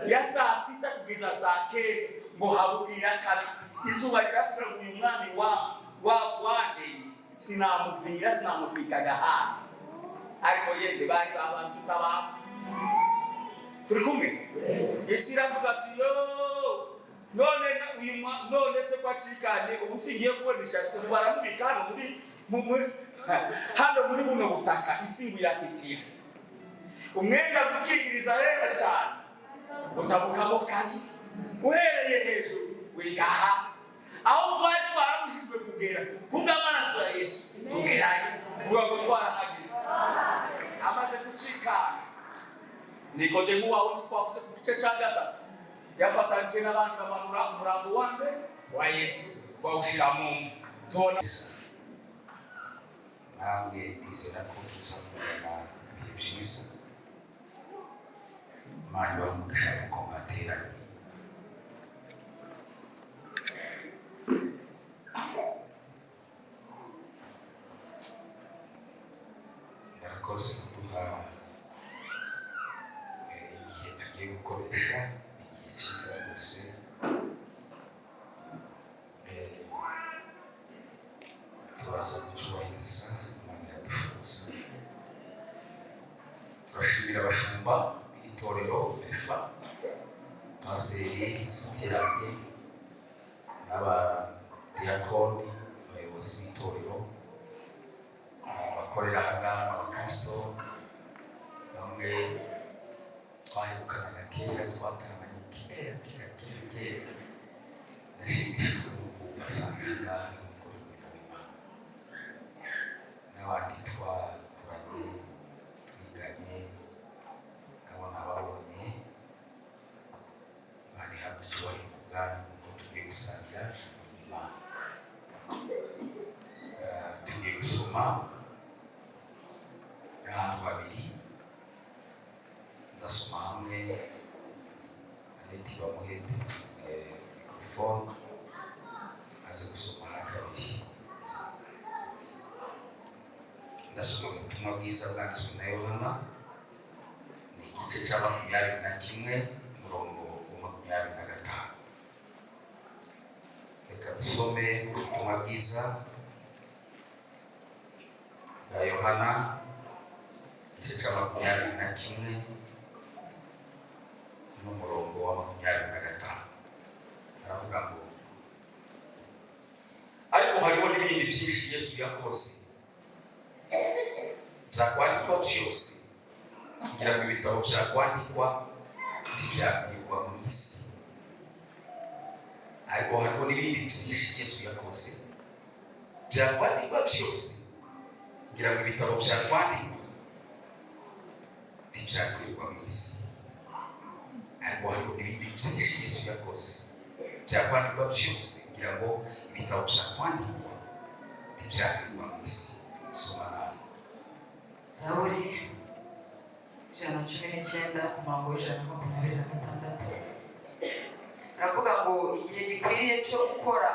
Ya saa 6 kugeza saa 9 ngo habubwira kabiri. Izuba riravuga ngo uyu mwami wa wandemye sinamuvira, sinamutwika agahanga. Ariko yende bari babanze utabana turi kumwe. Isi iravuga ati: "Yo, none uyu none se ko acikanye, ubu singiye kubona ishati, ubu baramubika hano muri hano muri buno butaka." Isi ngo iratitira, umwenda gukingiriza hera cyane utabukamo kabiri, uhereye hejuru wiga hasi, aho twari twarabujijwe kugera. Kubw'amaraso ya Yesu tugerayo, kuvuga ngo twarahageze. Amaze gucikana, Nikodemu wa wundi twavuze ku gice cya gatatu yafatanyije n'abandi, bamanura umurambo wa mbere wa Yesu, bawushyira mu mva, tubona. Namwe ndizera ko tuza kugirana ibihe byiza. Imana ibahe umugisha kuko mwateranye. Murakoze kuduha igihe tugiye gukoresha, igihe cyiza rwose. Turaza kucyubahiriza, Imana iradushoboza. Turashimira abashumba b'itorero pefa, pasiteri Nshuti, n'abadiyakoni, abayobozi b'itorero abakorera aha ngaha, abakristo bamwe twahegukanaga kera, twataramanye kera kera kera kera. Ndashimishijwe no kubasanga aha ngaha gukora umurimo w'Imana, n'abandi twakuranye, twiganye, nabo nababonye. Imana ihabwa icyubahiro ku bwanyu kuko tugiye gusangira ijambo ry'Imana. Tugiye gusoma ahantu habiri. Ndasoma hamwe, Aneti bamuhe mikorofone aze gusoma ha kabiri. Ndasoma mu butumwa bwiza bwanditswe na Yohana, ni igice cya 21, umurongo wa 25. Reka dusome ubutumwa bwiza bwa Yohana, igice cya 21 n'umurongo wa 25. Aravuga ngo: "Ariko hariho n'ibindi byinshi Yesu yakoze, byakwandikwa byose, kugira ngo ibitabo byakwandikwa ntibyakwirwa mu isi. Ariko hariho n'ibindi byinshi Yesu yakoze, byakwandikwa byose, kugira ngo ibitabo byakwandikwa ntibyakwirwa mu isi. Ariko hariho n'ibindi byinshi Yesu yakoze, byakwandikwa byose, kugira ngo ibitabo byakwandikwa ntibyakwirwa mu isi." Soma nawe. Zaburi 119 ku murongo wa 126, aravuga ngo: "Igihe gikwiriye cyo gukora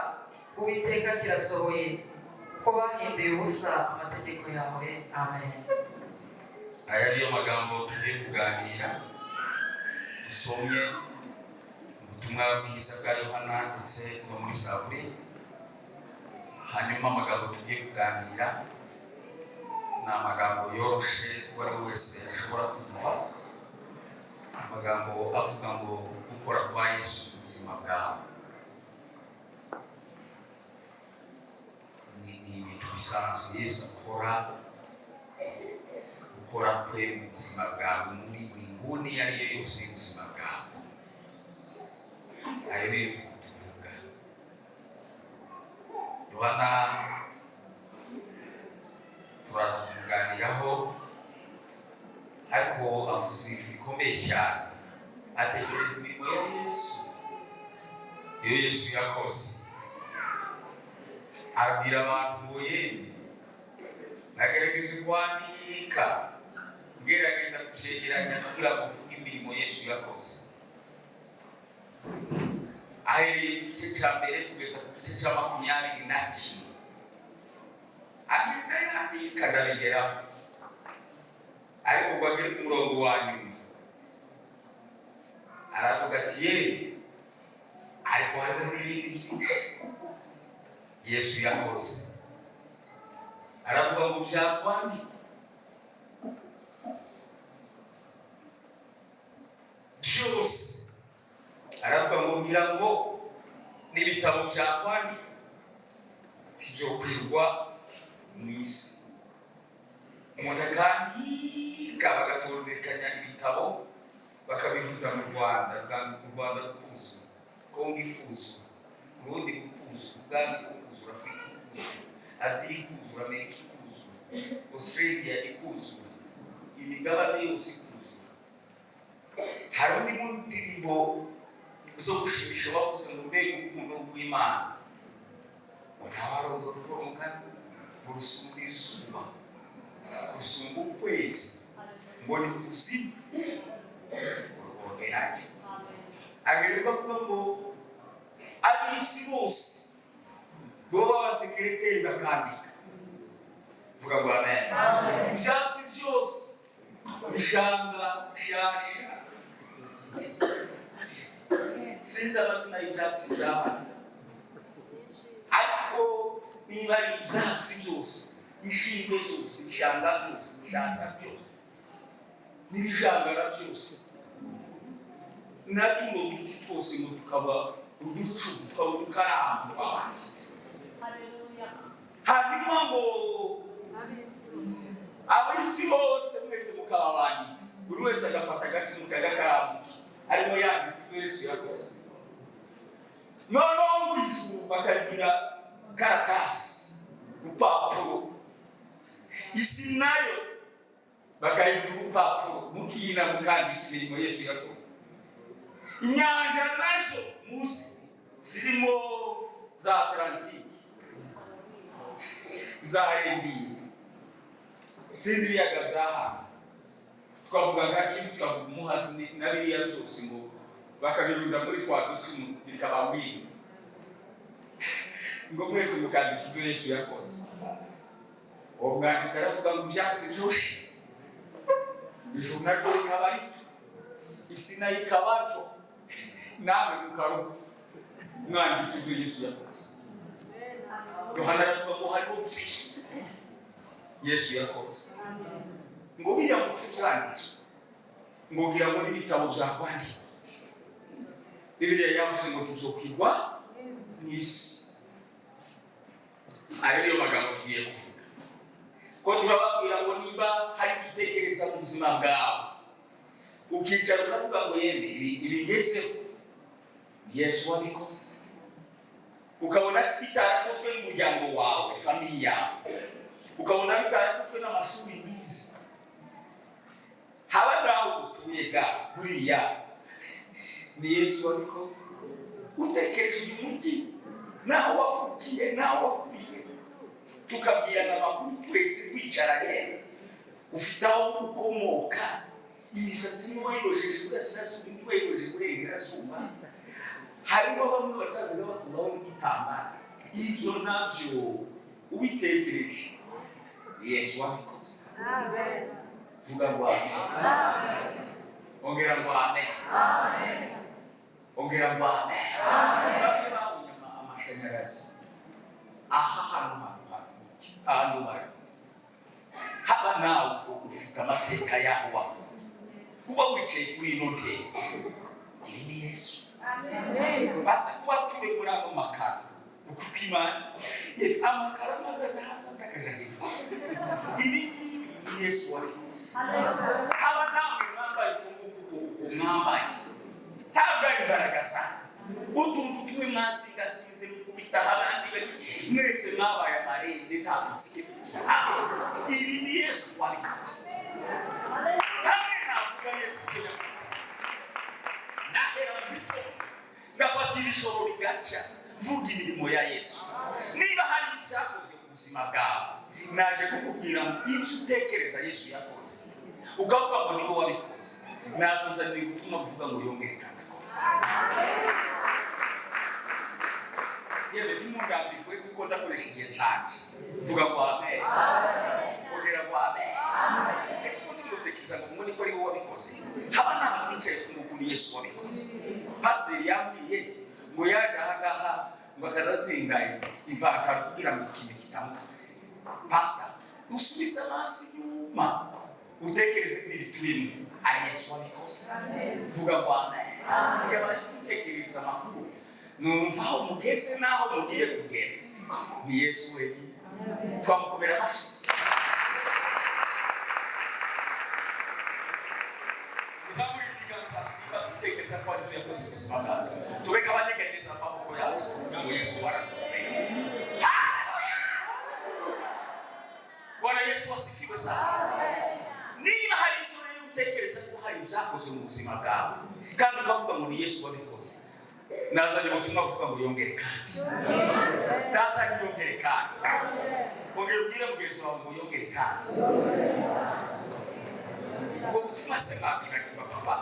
Uwiteka kirasohoye, ko bahinduye ubusa amategeko yawe." Amen. Aya niyo magambo tugiye kuganira, dusomye ubutumwa bwiza bwa Yohana ndetse no muri Zaburi. Hanyuma amagambo tugiye kuganira ni amagambo yoroshe, uwo ari we wese ashobora kumva, amagambo avuga ngo gukora kwa Yesu mu buzima bwawe. Ni ibintu bisanzwe Yesu akora, gukora kwe mu buzima bwawe muri buri nguni iyo ari yo yose y'ubuzima bwawe. Ayo niyo tuvuga. Yohana turaza kumuganiraho, ariko avuze ibintu bikomeye cyane. Atekereza imirimo ya Yesu, iyo Yesu yakoze, abwira abantu ngo: "Yemwe, nagerageje kwandika, ngerageza kucegeranya kugira ngo mvuge imirimo Yesu yakoze, ahereye ku gice cya mbere kugeza ku gice cya 21, agenda yandika, ndabigeraho." Ariko ngo agere ku murongo wa nyuma, Aravuga ati yewe, ariko hariho n'ibindi byinshi Yesu yakoze. Aravuga ngo byakwandikwa byose. Aravuga ngo ngira ngo n'ibitabo byakwandikwa ntibyokwirwa mu isi. Umuntu akandika, bagatondekanya ibitabo, bakabirunda mu Rwanda, u Rwanda rukuzura, Kongo ikuzura, Urundi rukuzura, Uganda ikuzura, Afurika ikuzura, Aziya ikuzura, Amerika ikuzura, Australia ikuzura, imigabane yose ikuzura. Hari undi mu ndirimbo zo gushimisha bavuze ngo mbega urukundo rw'Imana, ngo ntawarondora uko rungana, ngo rusumba izuba, rusumba ukwezi, ngo ni kuzimu urwogerayo. Agererwa avuga ngo ab'isi bose bo b'abasekereteri bakandika. Vuga ngo amen. Ibyatsi byose, bishanga, bishasha, sinzi amazina y'ibyatsi byaba, ariko niba ari ibyatsi byose, inshinge zose, ibishanga byose, ibishanga byose n'ibijangara byose, na tuno duti twose, ngo tukaba uducumu, tukaba udukaramu twabanditse. Hanyuma ngo ab'isi bose mwese mukaba banditse, buri wese agafata agacumu k'agakaramu ke, arimo yandika ibyo Yesu yakoze. Noneho mu ijuru bakagira karatasi, urupapuro, isi nayo bakayigira urupapuro, mukina mukandika imirimo Yesu yakoze. Inyanja nazo munsi zirimo za Atlantike, za Indiya, sinzi ibiyaga bya hano, twavuga nka Kivu, tukavuga Umuhazi na biriya byose, ngo bakabirunda muri twa ducumu, bikaba wino, ngo mwese mukandika ibyo Yesu yakoze. Uwo mwanditsi aravuga ngo ibyatsi byoshe, ijuru naryo rikaba rito, isi nayo ikaba nto, namwe mukaruha mwandika ibyo Yesu yakoze. Yohana aravuga ngo hariho byinshi Yesu yakoze, ngo biramutse byanditswe, ngo ngira ngo n'ibitabo byakwandikwa, Bibiliya yavuze ngo tuzokwirwa mu isi. Ayo niyo magambo tugiye kuvuga, ko turababwira ngo niba hari icyo utekereza mu buzima bwawe, ukicara ukavuga ngo yemwe, ibi ngezeho ni Yesu wabikoze, ukabona bitarakozwe n'umuryango wawe, famille yawe, ukabona bitarakozwe n'amashuri wize, haba naho utuye ga, buriya ni Yesu wabikoze. Utekereje uyu mujyi, naho wavukiye, naho wakuriye, tukabwirana amakuru twese twicaranye, ufite aho ukomoka, imisatsi imwe wayirojeje iburasirazuba, indi wayirojeje iburengerazuba, harimo bamwe batazi bakuraho n'igitambaro. Ibyo nabyo ubitekereje, ni Yesu wabikoze. Vuga ngo amen. Ongera ngo amen. Ongera ngo amen. Bamwe babonye amashanyarazi aha hano hano hano ahantu bari haba. Nawe ubwo ufite amateka y'aho wavuye, kuba wicaye kuri ino ntebe, ibi ni Yesu. Basa kuba turi muri ano makaro, ukuko Imana yewe amakaro amaze aja hasi, andi akaja hejuru, ibi ngibi ni Yesu wabikoze. Haba namwe mwambaye uku nguku, uku uku mwambaye, ntabwo ari imbaraga zanyu. Utuntu tumwe mwazingazinze mukubitaho abandi bari, mwese mwabaye amarende, ntabwo nsige tugira. Ibi ni Yesu wabikoze. Hamwe navuga Yesu icyo yakoze, nahera mu gitondo ngafatira ijoro rigacya mvuga imirimo ya Yesu. Niba hari ibyakozwe ku buzima bwawe, naje kukubwira ngo ibyo utekereza Yesu yakoze, ukavuga ngo niwe wabikoze, nakuzanira ubutumwa buvuga ngo yongere kandi akore. Yewe, ntimundambirwe kuko ndakoresha igihe cyanjye. Vuga ngo amen. Ongera ngo amen. Ese umutima utekereza ngo ngo niko ari wowe wabikoze, haba naho twicaye ku nguku? Kuko ni Yesu wabikoze. Pasiteri yambwiye ngo yaje ahangaha ngo akazazinga ipantaro kugira ngo ikintu kitamuka. Pasita, usubize amaso inyuma, utekereze kuri ibi turimo, ari Yesu wabikoze. Vuga ngo amen. Iyo bari gutekereza amakuru, numva aho mugeze n'aho mugiye kugera ni Yesu wenyine. Twamukomera amashyi. Uzamure ibiganza niba dutekereza ko hari ibyo yakoze mu buzima bwacu. Tubeke abanyeganyeza amaboko yacu, tuvuge ngo Yesu warakoze. Haleluya! Bwana Yesu wasifiwe sana. Niba hari ibyo rero utekereza ko hari ibyakozwe mu buzima bwawe kandi ukavuga ngo ni Yesu wabikoze, nazanye ubutumwa buvuga ngo yongere kandi. Data niyongere kandi. Ongera ubwire mugenzi wawe ngo yongere kandi. Ubwo butumwa se mwabwibagirwa papa?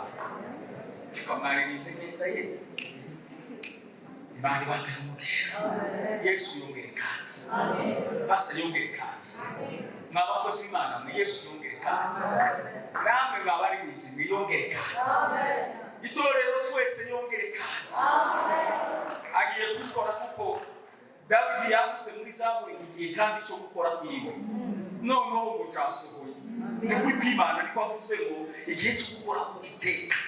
Ariko mwaririmbye neza ye. Imana ibahe umugisha. Yesu yongere kandi. Pastor yongere kandi. Mwa bakozi b'Imana mwe, Yesu yongere kandi. Namwe mwa baririmbyi mwe, yongere kandi. Itorero twese, yongere kandi. Agiye kubikora kuko Dawidi yavuze muri Zaburi igihe kandi cyo gukora kwiwe noneho ngo cyasohoye. Ni kuri kw'Imana niko avuze ngo igihe cyo gukora k'Uwiteka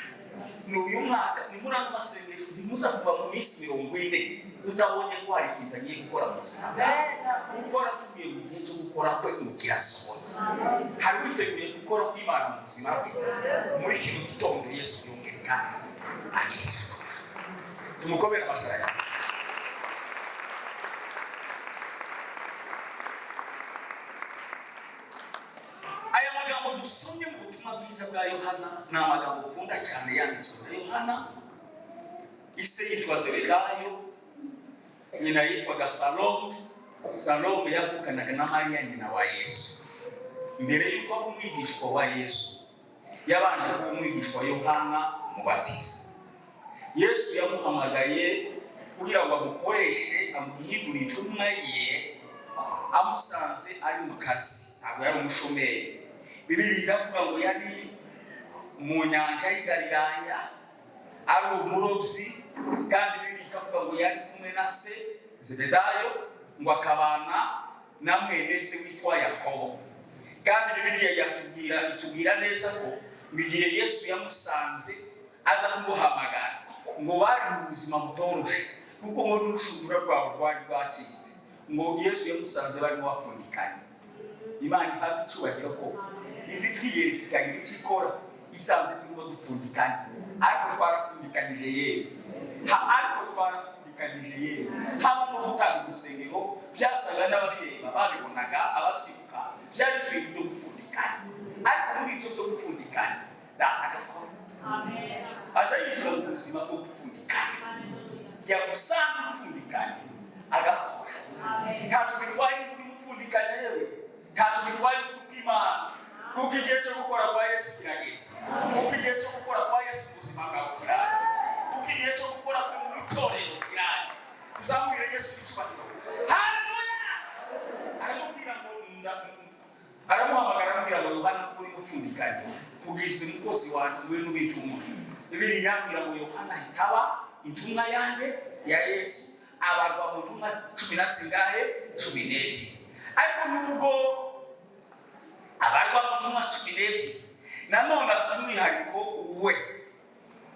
ni uyu mwaka. Ni muri ano masengesho, ntimuza kuva mu minsi 40 utabonye ko hari ikintu agiye gukora mu buzima bwawe, kuko aratubwiye ngo igihe cyo gukora kwe ngo kirasohoye. Hari witeguye gukora kw'Imana mu buzima bwe muri kino gitondo? Yesu yongere kandi agira icyo akora. Tumukomere amashara yawe. Aya magambo dusomye mu butumwa bwiza bwa Yohana ni amagambo ukunda cyane, yanditswe na Yohana. Ise yitwa Zebedayo, nyina yitwaga Salome. Salome yavukanaga na Mariya nyina wa Yesu. Mbere y'uko aba umwigishwa wa Yesu, yabanje kuba umwigishwa wa Yohana Umubatiza. Yesu yamuhamagaye kugira ngo amukoreshe, amuhindure intumwa ye, amusanze ari mu kazi. Ntabwo yari umushomeri. Bibiri iravuga ngo yari mu nyanja y'i Galilaya ari umurobyi, kandi Bibiri ikavuga ngo yari kumwe na se Zebedayo, ngo akabana na mwene se witwa Yakobo. Kandi Bibiliya yatubwira, itubwira neza ko ngo igihe Yesu yamusanze aza kumuhamagara, ngo bari mu buzima butoroshe, kuko ngo n'urushundura rwabo rwari rwacitse. Ngo Yesu yamusanze barimo bapfundikanye. Imana ihabwa icyubahiro ko izi twiyereka ikagira icyo ikora isanze turimo dupfundikanye. Ariko twarapfundikanyije yewe, ariko twarapfundikanyije yewe. Haba no gutanga urusengero, byasaga n'ababireba babibonaga, ababyibuka, byari ibintu byo gupfundikanya. Ariko muri ibyo byo gupfundikanya, Data agakora, aza yinjira mu buzima bwo gupfundikanya. Yagusanga upfundikanya, agakora. Ntacyo bitwaye niba urimo upfundikanya yewe, ntacyo bitwaye ni kubw'Imana, kuko igihe cyo gukora kwa Yesu kirageze, kuko igihe cyo gukora kwa Yesu mu buzima bwawe kiraje, kuko igihe cyo gukora kwe mu itorero kiraje. Tuzamurire Yesu icyubahiro. Haleluya! Aramubwira ngo aramuhamagara, aramubwira ngo Yohana, uri gupfundikanya, kugeza umukozi wanjye, ngwino ube intumwa. Bibiri yambwira ngo Yohana ahita aba intumwa yande? Ya Yesu. Abarwa mu ntumwa cumi na zingahe? 12. Ariko nubwo abarwa mu ntumwa 12, nanone afite umwihariko we.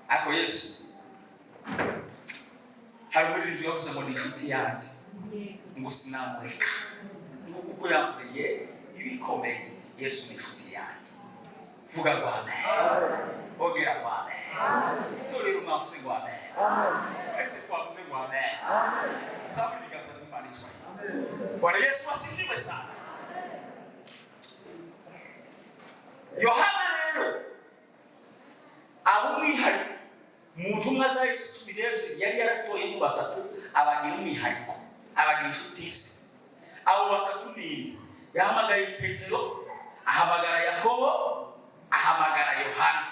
Ariko Yesu, hari umuririmbyi wavuze ngo ni inshuti yanjye, ngo sinamureka, ngo kuko yankoreye ibikomeye. Yesu ni inshuti yanjye. Vuga ngo amen. Ongera ngo amen. Itorero, mwavuze ngo amen? Twese twavuze ngo amen. Tuzamure ibiganza by'Imana icyubahiro. Bwana Yesu wasifiwe sana. Yohana rero aba umwihariko mu ntumwa za Yesu 12. Yari yaratoyemo batatu, abagira umwihariko, abagira inshuti ze. Abo batatu ni inde? Yahamagaye Petero, ahamagara Yakobo, ahamagara Yohana,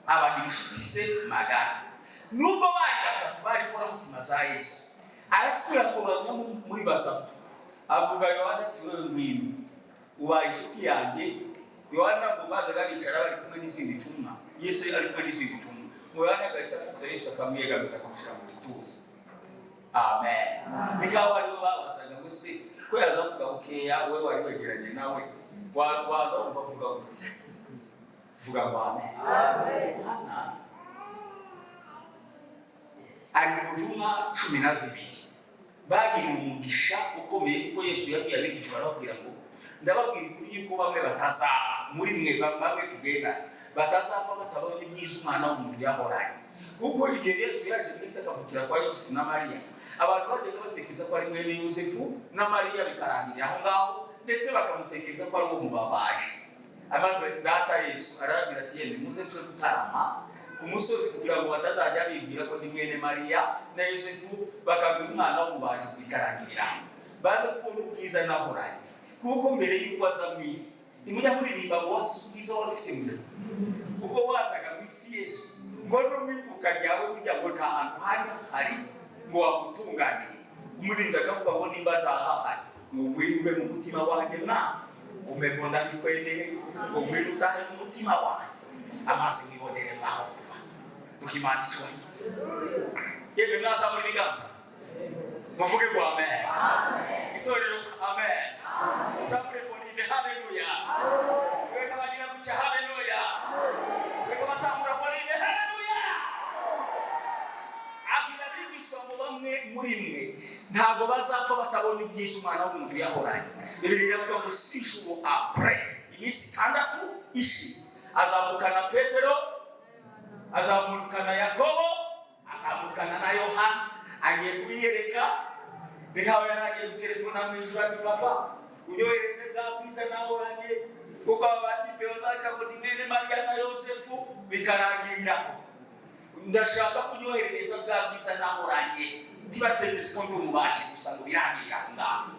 abagira inshuti ze magara. Nubwo bari batatu bari inkoramutima za Yesu, arasubira atoranya muri batatu, avuga Yohana ati: "Wewe ngwino ubaye inshuti yanjye." Yohana ngo bazaga bicara bari kumwe n'izindi ntumwa, Yesu ari kumwe n'izindi ntumwa. Ngo Yohana agahita afata Yesu akamwiyegamiza, akamushyira mu gituza. Amen. Ni nkaho ariwe babazaga ngo: "Se ko yaza avuga bukeya, wowe wari wegeranye nawe, waza wumva avuga gute?" Vuga ngo amen. Yohana ari mu ntumwa 12 bagiriwe umugisha ukomeye, kuko Yesu yabwiye abigishwa, arababwira ngo: "Ndababwira ukuri yuko bamwe batazapfa muri mwe, bamwe tugendana batazapfa batabonye ibyiza Umwana w'umuntu yahoranye." Kuko igihe Yesu yaje mu isi, akavukira kwa Yosefu na Mariya, abantu bajyaga batekereza ko ari mwene Yosefu na Mariya, bikarangirira aho ngaho, ndetse bakamutekereza ko ari uwo mu babaji. Amaze data Yesu arababwira ati: "Yemwe, muze twe gutarama ku musozi, kugira ngo batazajya bibwira ko ndi mwene Mariya na Yosefu, bakabwira umwana w'umubaji, bikarangirira aho, baze kubona ubwiza nahoranye." Kuko mbere y'uko aza mu isi, ntimujya muririmba ngo wasize ubwiza wari ufite mu ijuru ubwo wazaga mu isi? Yesu ngo no mu ivuka ryawe burya ngo nta hantu hari hari ngo wagutunganiye. Umurinda akavuga ngo: "Nimba ntahahari, ngo ngwino ube mu mutima wanjye, mwa ume mbona bikweneye, ngo ngwino utahe mu mutima wanjye, amazi wibonere ngaho kuba." Duha Imana icyubahiro. Yemwe, mwazamura ibiganza muvuge ngo amen. Itorero, amen. Zamure foninde, haleluya. Reka bagira gutya, haleluya. Reka bazamura foninde, haleluya. Abwira abigishwa ngo: "Bamwe muri mwe ntabwo bazapfa batabona ibyiza Umwana w'umuntu yahoranye." Bibiliya iravuga ngo 6 jours après, iminsi 6 ishize, azamukana Petero, azamukana Yakobo, azamukana na Yohana, agiye kubiyereka. Ni nkaho yari agiye gutelefona mu ijuru ati: "Papa, unyohereze bwa bwiza nahoranye, kuko aba batipe bazagira ngo ni mwene Mariya na Yosefu bikarangiriraho. Ndashaka kunyoherereza bwa bwiza nahoranye, ntibatekereze ko ndi umubaji gusa ngo birangirire aho ngaho."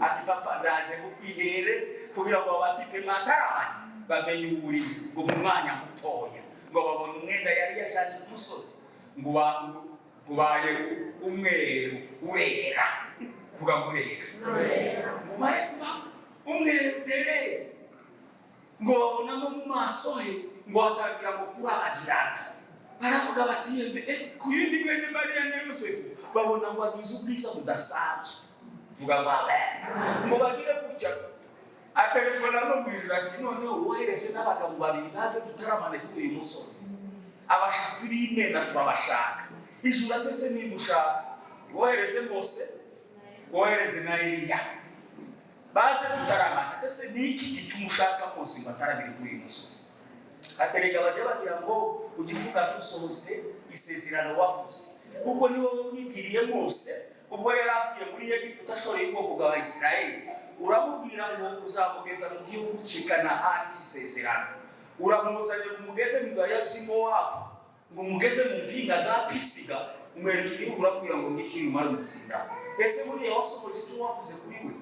Ati: "Papa, ndaje ngukwihere kugira ngo aba batipe mwatarabanye bamenye uwuri." Ngo mu mwanya mutoya ngo babone umwenda yari yajanye ku musozi ngo ubaye umweru, urera. Vuga ngo urera. Mumare kuba umweru dere, ngo babona no mu maso he ngo hatangira ngo kurabagirana. Baravuga bati: "Yembe, uyu ni mwene Mariya na Yosefu." Babona ngo agize ubwiza budasanzwe. Vuga ngo amen. Ngo bagire gutya, atelefona no mu ijuru ati: "Noneho wohereze n'abagabo babiri baze dutaramane kuri uyu musozi, abashyitsi b'imena turabashaka." Ijuru atese: "Nimba ushaka, wohereze Mose, wohereze na Eliya, baze dutaramane." Atese: "Ni iki gituma ushaka Mose ngo ataramire kuri uyu musozi?" Aterega: "Bajya bagira ngo ujye uvuga tusohoze isezerano wavuze, kuko ni wowe wibwiriye Mose ubwo yari avuye muri Egiputa ashoreye ubwoko bwa Isirayeli, uramubwira ngo uzamugeza mu gihugu cy'i Kanahani cy'isezerano. Uramuzanye ngo umugeze mu bibaya by'i Mowabu, ngo umugeze mu mpinga za Pisiga, umwereka igihugu, uramubwira ngo ngiki numara gutsinda. Ese buriya wasohoje icyo wavuze kuri we?"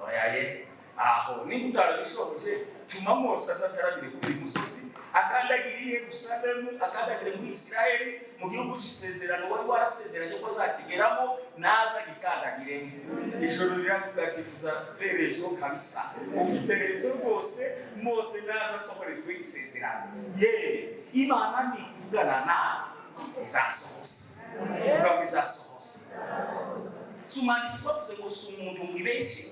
Oyaye, aho nimba utarabishoboje, tuma Mose azataramire kuri uyu musozi, akandagire i Yerusalemu, akandagire muri Isirayeli, mu gihugu cy'isezerano wari warasezeranye ko azakigeramo, naza agikandagiremo." Ijoro riravuga ati: "Vous avez raison kabisa, ufite raison rwose. Mose naza asohorezwe isezerano." Yewe, Imana ni kuvugana nawe, izasohoza. Ivuga ngo izasohoza. Si umwanditsi bavuze ngo si umuntu ngo ibeshye,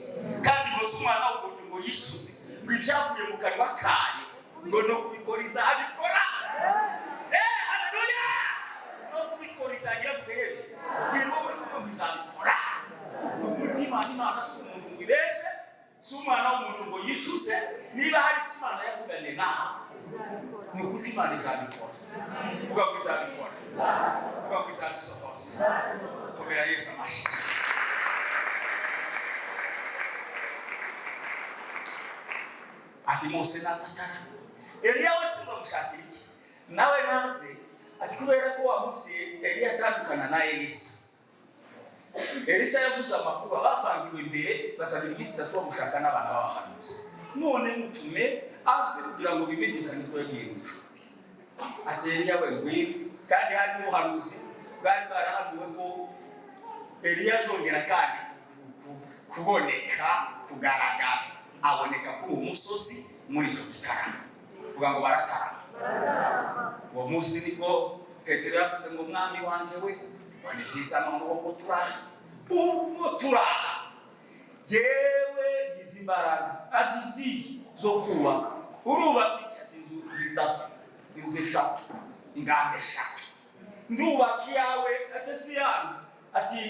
kandi ngo si umwana w'umuntu ngo yicuze, ngo ibyavuye mu kanwa kayo ngo no kubikora izabikora. Eh, haleluya! No kubikora izagira gute? Yewe, bwira uwo muri kumwe ngo izabikora. Ukuri kw'Imana, Imana si umuntu ngo ibeshe, si umwana w'umuntu ngo yicuze. Niba hari icyo Imana yavuganye nawe, ni ukuri ko Imana izabikora. Vuga ngo izabikora. Vuga ngo izabisohoza. Komera Yesu amashyi. Ati: "Mose naza atarame, Eliya wese bamushakira iki? Nawe naze." Ati: "Kubera ko wa munsi Eliya atandukana na Elisa, Elisa yavuze amakuru, abavangiwe imbere bakagira iminsi 3 bamushaka n'abana b'abahanuzi. None mutume aze kugira ngo bimenyekane ko yagiye mu ijuru." Ati: "Eliya we, ngwino." Kandi hari n'ubuhanuzi bwari barahanuwe ko Eliya azongera kandi kuboneka, kugaragara, aboneka kuri uwo musozi muri icyo gitaramo. Vuga ngo baratarama. Uwo munsi nibwo Petero yavuze ngo: "Mwami wanje we, ngo ni byiza noneho ko turaha, ubwo turaha jewe ngize imbaraga." Ati: "Izihe zo kubaka? Urubaka iki?" Ati: "Inzu zitatu, inzu eshatu, inganda eshatu. Ndubaka iyawe." Ati: "Si yanjye." Ati: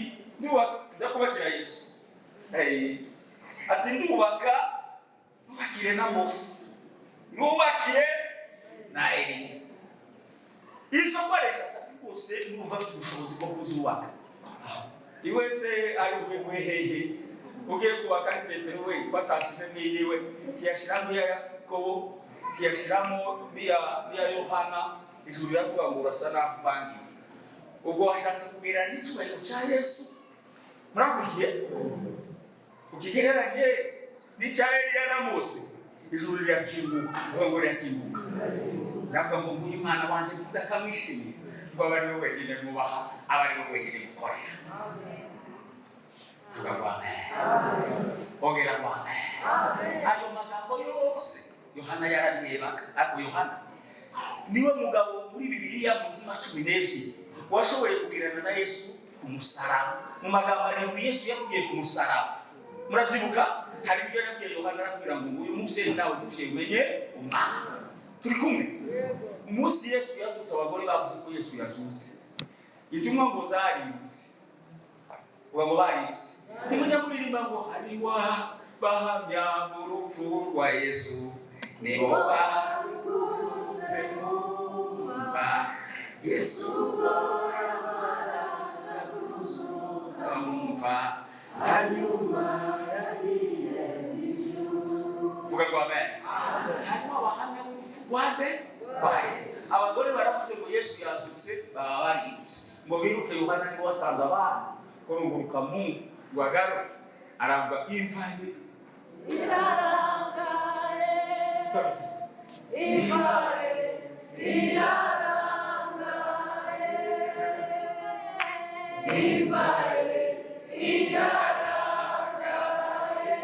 "Ndubaka, ndakubakira Yesu." Ati: "Ndubaka, nubakire na Mose, nubakire na Eliya." Izo nkoresha ati rwose nuva afite ubushobozi bwo kuzubaka iwe se ari bube hehe? Ugiye kubaka ari Petero we, ko atashizemo iyiwe, ntiyashiramo iya Yakobo, ntiyashiramo n'iya Yohana? Ijuru riravuga ngo: "Urasa naho uvangiye." Ubwo washatse kugereranya n'icyubahiro cya Yesu, murakurikiye, ukigereranye n'icya Eliya na Mose. Ijuru rirakinguka, uvuga ngo rirakinguka, ravuga ngo: "Nguyu mwana wanjye nkunda akamwishimira," ngo abe ari we wenyine mwubaha, abe ari we wenyine mukorera. Vuga ngo amen, ongera ngo amen. Ayo magambo yose Yohana yarabirebaga, ariko Yohana niwe mugabo muri Bibiliya mu ntumwa 12 washoboye kugirana na Yesu ku musaraba. Mu magambo arindwi Yesu yavugiye ku musaraba, murabyibuka, hari ibyo yabwiye Yohana, arabwira ngo: "Nguyu mubyeyi, nawe mubyeyi umenye umwana." Turi kumwe? Umunsi Yesu yazutse, abagore bavuze ko Yesu yazutse, intumwa ngo zarirutse. Vuga ngo barirutse. Ntimujya muririmba ngo hariwa bahamya urupfu rwa Yesu, nibo barutse mumva Yesu ubwo yamaraga kuzuka mumva, hanyuma yagiye ijuru. Vuga ngo amen. Harimo abahamya b'urupfu rwa nde? Rwa Yesu. Abagore baravuze ngo Yesu yazutse, baba barirutse ngo biruke. Yohana niwe watanze abandi kurunguruka mumva ngo agaruke, aravuga imva ye Irarangaye. Tutabivuze. Imva ye irarangaye. Imva ye irarangaye.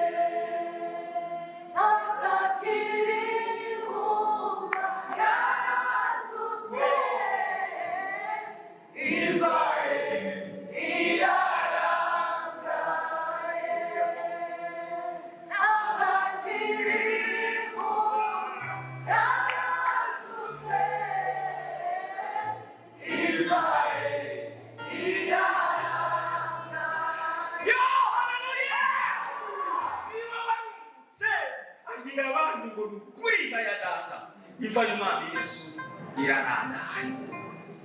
Ntabwo akiri mumva, yarazutse. Imva ye irarangaye. Ntabwo akiri mumva, yarazutse. Imva ye irarangaye. Yo, haleluya! Niba warungutse, abwira abandi ngo ni ukuri imva ya data, imva y'Umwami Yesu irarangaye.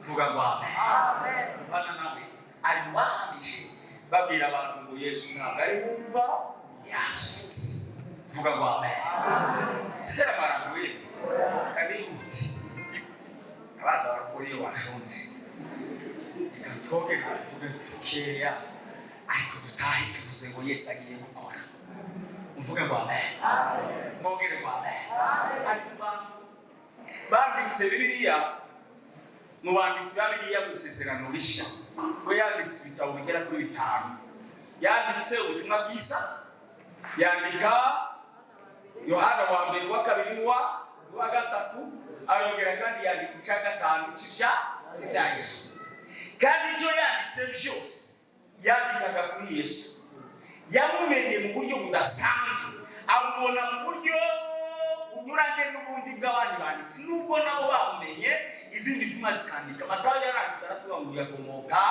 Vuga ngo amen. Amen. Yohana nawe ari mu bahamije, babwira abantu ngo Yesu ntabwo ari mumva, yazutse. Vuga ngo amen. Sigara marambuye kanihute, abaza barakora iyo washonje. Reka twongere tuvuge dukeya, ariko dutahe tuvuze ngo Yesu agiye gukora. Mvuge ngo amen, mwongere ngo amen. Ari mu bantu banditse Bibiliya, mu banditsi ba Bibiliya mu Isezerano Rishya. We yanditse ibitabo bigera kuri bitanu. Yanditse Ubutumwa Bwiza, yandika Yohana wa mbere, uwa kabiri n'uwa gatatu, arongera kandi yandika icya gatanu cy'ibya Yesu. Kandi ibyo yanditse byose yandikaga kuri Yesu. Yamumenye mu buryo budasanzwe, amubona mu buryo bunyuranye n'ubundi bw'abandi banditsi, nubwo nabo bamumenye, izindi ntumwa zikandika. Matayo yaranditse, aravuga ngo yakomoka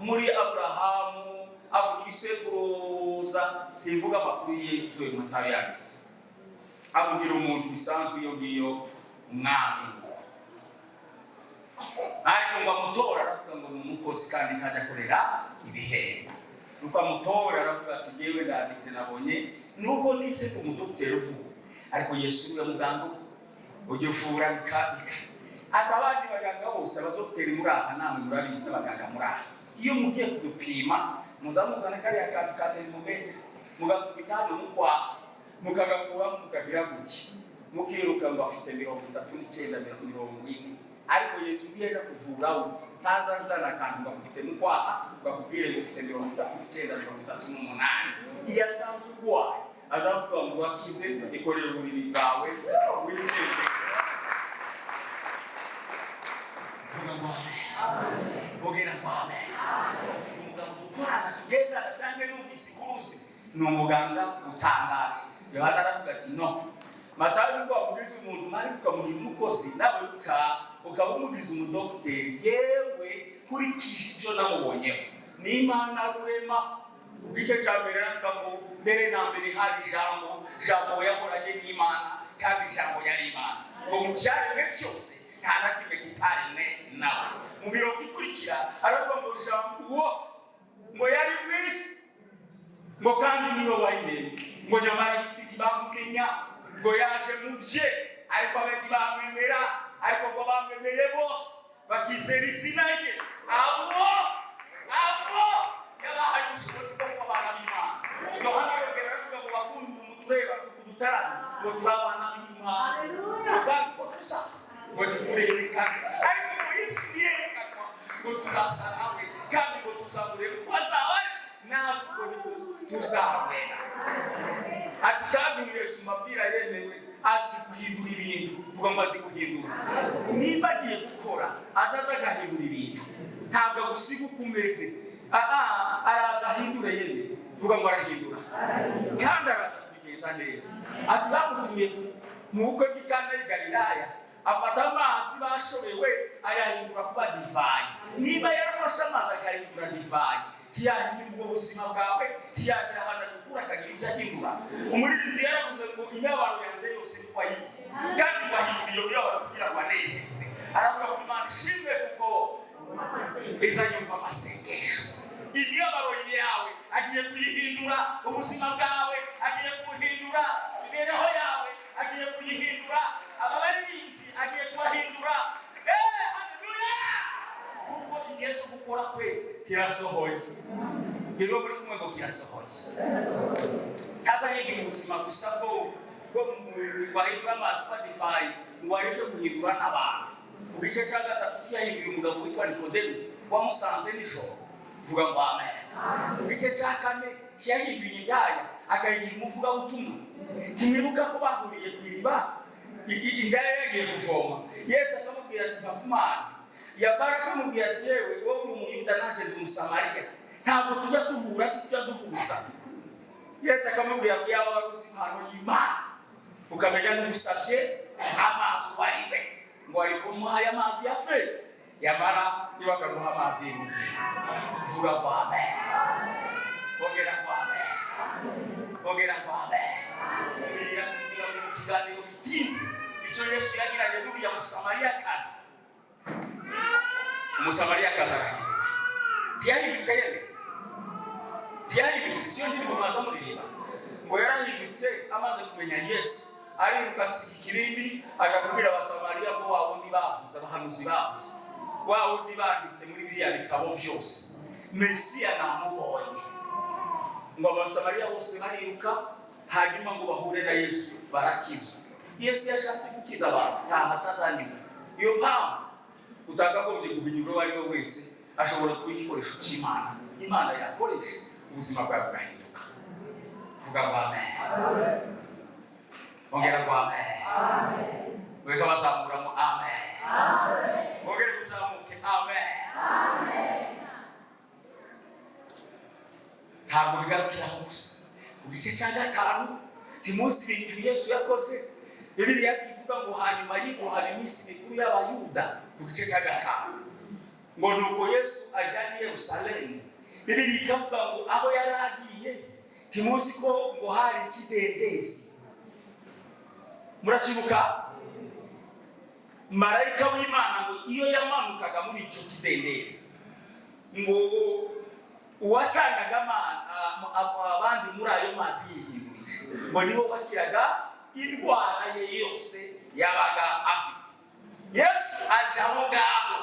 muri Aburahamu, avuga ibisekuruza. Sivuga amakuru y'ibyo Matayo yanditse, amugira umuntu bisanzwe iyo ngiyo umwami. Ariko ngo amutora, aravuga ngo ni umukozi kandi ntajya akorera ibihembo. Nuko amutora, aravuga ati: "Jyewe ndanditse, nabonye nubwo nize ku mudogiteri uvura, ariko Yesu niwe muganga ujya uvura bika bika." Ati: "Abandi baganga bose, abadogiteri muri aha, namwe murabizi, n'abaganga muri aha, iyo mugiye kudupima muza muzana kariya kantu ka thermomètre, mugakubita hano mukwaha, mukagakuramo, mukagira gutya, mukiruka ngo afite 39, 40. Ariko Yesu iyo aje kuvura, we ntazazana akantu ngo akubite mukwaha ngo akubwire ngo ufite 39, 38. Iyo asanze urwaye, azavuga ngo wakize, ikorere uburiri bwawe wigende." Vuga ngo amen. Ongera ngo amen. Ati umugabo dukorana, tugendana, cyangwa numvise ikurusi, ni umuganga utangaje. Yohana aravuga ati: "No Matayo, nubwo wamugize umuntu, mariko ukamugira umukozi, nawe ukaba umugize umudogiteri, yewe nkurikije ibyo namubonyeho n'Imana Rurema." Ku gice cya mbere aravuga ngo: "Mbere na mbere hari Ijambo, Jambo yahoranye n'Imana, kandi Ijambo yari Imana." Ngo mu byaremwe byose nta na kimwe kitaremwe nawe. Mu mirongo ikurikira aravuga ngo Jambo uwo ngo yari mu isi, ngo kandi niwe wayiremye, ngo nyamara isi ntibamumenya. Ngo yaje mu bye, ariko abe ntibamwemera. Ariko ngo bamwemeye bose bakizera izina rye, abo yabahaye ubushobozi bwo kuba abana b'Imana. Yohana arongera aravuga ngo: "Bakunda, ubu mutureba kuko dutarana, ngo turi abana b'Imana, ngo kandi uko tuzaza ngo tikurerekana, ariko ngo Yesu niyerekanwa ngo tuzasa nawe, kandi ngo tuzamureba uko azaba ari, natwe uko niko tuzamera." Ati kandi Yesu mabwira yemewe azi guhindura ibintu. Vuga ngo azi guhindura. Nimba agiye gukora, azaza agahindura ibintu. Ntabwo agusiga uko umeze. Araza ahindure. Yeme, vuga ngo arahindura, kandi araza kubigenza neza. Ati bamutumiye mu bukwe bw'i Kana y'i Galilaya, afata amazi bashobewe ayahindura kuba divayi. Niba yarafashe amazi akayahindura divayi, ntiyahindura ubwo buzima bwawe? Ntiyagira ahantu agukura akagira ibyo ahindura? Umuririmbyi yaravuze ngo imibabaro yanjye yose niko ayizi, kandi ngo ahindura iyo mibabaro kugira ngo anezeze. Aravuga ngo Imana ishimwe kuko iza yumva amasengesho. Imibabaro yawe agiye kuyihindura, ubuzima bwawe agiye kubuhindura, imibereho yawe agiye kuyihindura, aba barinzi agiye kubahindura. Haleluya! Kuko igihe cyo gukora kwe kirasohoye. Rero muri kumwe ngo kirasohoye. Ntazahindura ubuzima gusa bwo wahindura amazi kuba divayi, ngo areke guhindura n'abantu. Ku gice cya gatatu tuyahinduye umugabo witwa Nikodemu wamusanze nijoro. Vuga ngo amen. Ku gice cya kane tiyahinduye indaya akayigira umuvugabutumwa. Timwibuka ko bahuriye ku iriba, indaya yagiye kuvoma, Yesu akamubwira ati: "Va ku mazi"? Yabara akamubwira ati: "Yewe, wowe uri Umuyuda, nanjye ndi Umusamariya, ntabwo tujya duhura, tujya duhuza." Yesu akamubwira ngo yaba wari uzi impano y'Imana, ukamenya n'ugusabye amazi uwo ari we, ngo ari kumuhaye amazi ya fete, yamara niba akaguha amazi y'ubugingo. Vuga ngo amen. Ongera ngo amen. Ongera ngo amen. Bibiliya iratubwira ngo mu kiganiro gitinze icyo Yesu yagiranye n'uriya Musamariyakazi, Umusamariyakazi arahinduka. Ntiyahindutse yemwe? Ntiyahindutse? Siyo ndirimbo mwaza muririmba ngo yarahindutse amaze kumenya Yesu, ariruka asiga ikibindi, aja kubwira Abasamariya ngo wa wundi bavuze, abahanuzi bavuze, wa wundi banditse muri biriya bitabo byose, Mesiya, namubonye. Ngo Abasamariya bose bariruka, hanyuma ngo bahure na Yesu, barakizwa. Yesu yashatse gukiza abantu, ntaho atazanyura. Iyo mpamvu utakagombye guhinyura uwo ari we wese, ashobora kuba igikoresho cy'Imana, Imana yakoresha ubuzima bwawe bugahinduka. Vuga ngo amen. Ongera ngo amen. Weka bazamura ngo amen. Ongere kuzamuke amen. Ntabwo bigarukiraho gusa. Ku gice cya gatanu, ntimuzi ibintu Yesu yakoze? Bibiliya ivuga ngo hanyuma y'ibyo haba iminsi mikuru y'Abayuda. Ku gice cya gatanu ngo nuko Yesu aja i Yerusalemu. Bibiliya ikavuga ngo aho yari agiye, ntimuzi ko ngo hari ikidendezi? Murakibuka? Marayika w'Imana ngo iyo yamanukaga muri icyo kidendezi, ngo uwatangaga abandi muri ayo mazi yihindurije, ngo nibo bakiraga indwara ye yose yabaga afite. Yesu aje aho ngaho,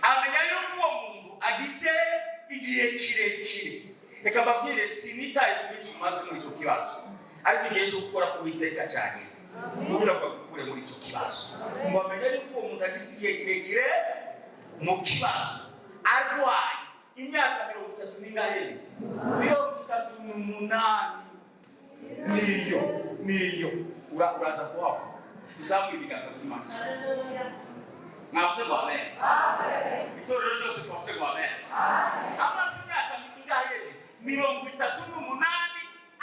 amenya yuko uwo muntu agize igihe kirekire. Reka mbabwire, sinitaye ku minsi umaze muri icyo kibazo, ariko igihe cyo gukora ku Uwiteka cyageze kugira ngo agukure muri icyo kibazo. Ngo amenye yuko uwo muntu agize igihe kirekire mu kibazo, arwaye imyaka 30 n'ingahe? 38. Niyo uraza kuhavuga. Tuzamura ibiganza by'Imana. Mwavuze ngo amen. Itorero ryose twavuze ngo amen. Amaze imyaka ingahe? 38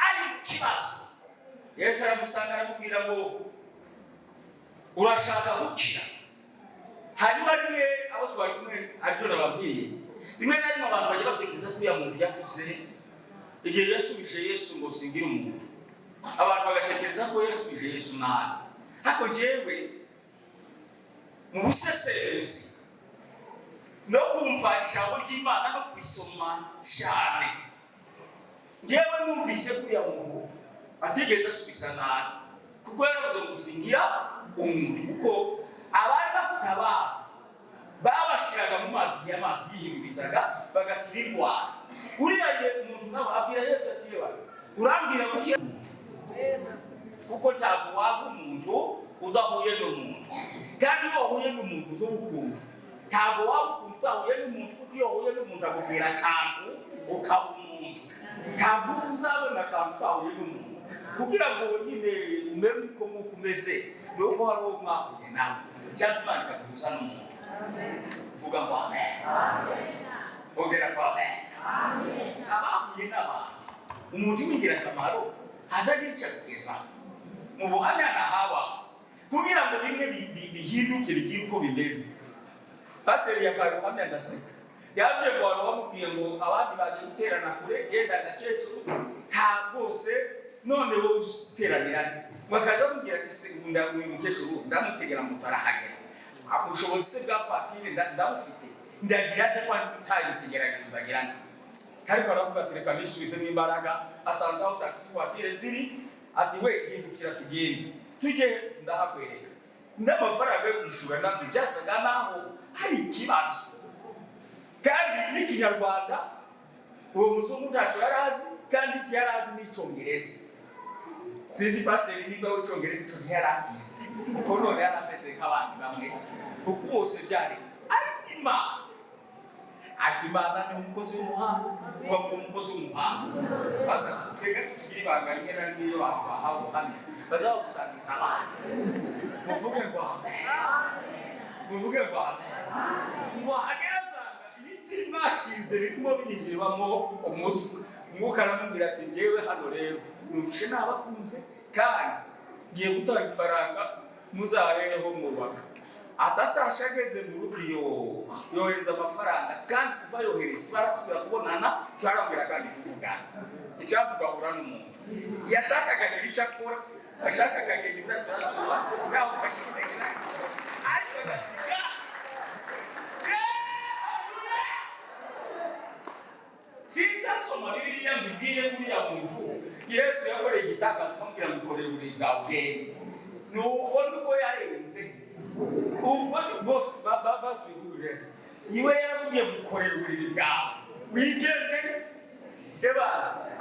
ari mu kibazo. Yesu aramusanga, aramubwira ngo: "Urashaka gukira?" Hanyuma rimwe abo twari kumwe, aribyo nababwiye, rimwe na rimwe abantu bajya batekereza ko uriya muntu yavuze igihe yasubije Yesu ngo: "Singire umuntu," abantu bagatekereza ko yasubije Yesu nabi. Ariko jewe mu busesenguzi no kumva ijambo ry'Imana no kurisoma cyane, njyewe numvise ko uriya muntu atigeze asubiza nabi, kuko yaravuze ngo: "Singira umuntu," kuko abari bafite abana babashiraga mu mazi, igihe amazi yihindurizaga bagakira indwara. Uriya muntu nawe abwira Yesu ati: "Yewe, urambwira gukira umuntu," kuko ntabwo waba umuntu udahuye n'umuntu, kandi iyo wahuye n'umuntu uzo ukunda. Ntabwo waba ukuntu udahuye n'umuntu, kuko iyo wahuye n'umuntu agutera akantu ukaba umuntu. Ntabwo uzabona akantu utahuye n'umuntu. Kugira ngo nyine umere uko nk'uko umeze, ni uko hari uwo mwahuye nawe, cyangwa Imana ikaguhuza n'umuntu. Vuga ngo amen. Ongera ngo amen. Kuko abahuye n'abantu, umuntu w'ingirakamaro azagira icyo akugezaho mu buhamya nahabaho, kugira ngo bimwe bihinduke, bigire uko bimeze. Paseri yampaye ubuhamya ndaseka. Yambwiye ngo wari wamubwiye ngo abandi bagiye guterana kure, genda agakecuru nta rwose, none wowe uteranira. Bakaza bamubwira ati: "Se uyu mukecuru ndamutegera moto arahagera, ubushobozi se bwa voiture ndabufite, ndagira nte ko ntaye ikigeragezo, ndagira nte?" Ariko aravuga ati: "Reka nisubizemo imbaraga." Asanze aho taxi voiture ziri, ati: "We, hindukira tugende, tujye ndahakwereka." N'amafaranga yo kwishyura nabyo byasaga naho hari ikibazo, kandi n'Ikinyarwanda uwo muzungu ntacyo yari azi, kandi icyo yari azi ni Icyongereza. Sinzi pasiteri niba w'Icyongereza icyo ntiyari akizi, kuko none yari ameze nk'abandi bamwe, kuko bose byari. Ariko Imana, ariko Imana ni umukozi w'umuhanga. Uvuga ngo umukozi w'umuhanga. Basa twebwe tugira ibanga, rimwe na rimwe iyo abantu bahawe ubuhamya bazabagusangiza abantu. Muvuge ngo amen. Muvuge ngo amen. Ngo ahagera asanga ibiti mwashinze birimo binjirwamo umuswa. Umwuka aramubwira ati: "Njyewe hano rero numvishe nabakunze, kandi ngiye gutanga ifaranga muzabereho mwubaka." Atatashe, ageze mu rugo iyo yohereza amafaranga, kandi kuva yohereza twarasubira kubonana, twarambwira kandi kuvugana. Icyampa ugahura n'umuntu yashakaga agira icyo akora, ashaka akagenda iburasirazuba nawe ufashe, ariko agasiga. Haleluya! Sinzasoma Bibiliya mbibwire uriya muntu Yesu yakoreye igitangaza akamubwira ngo: "Ikorere uburiri bwawe ugende." Ni uko niko yarenze. Ubwo bose basubiye iwe, yaramubwiye ngo: "Ikorere uburiri bwawe wigendere." Eba,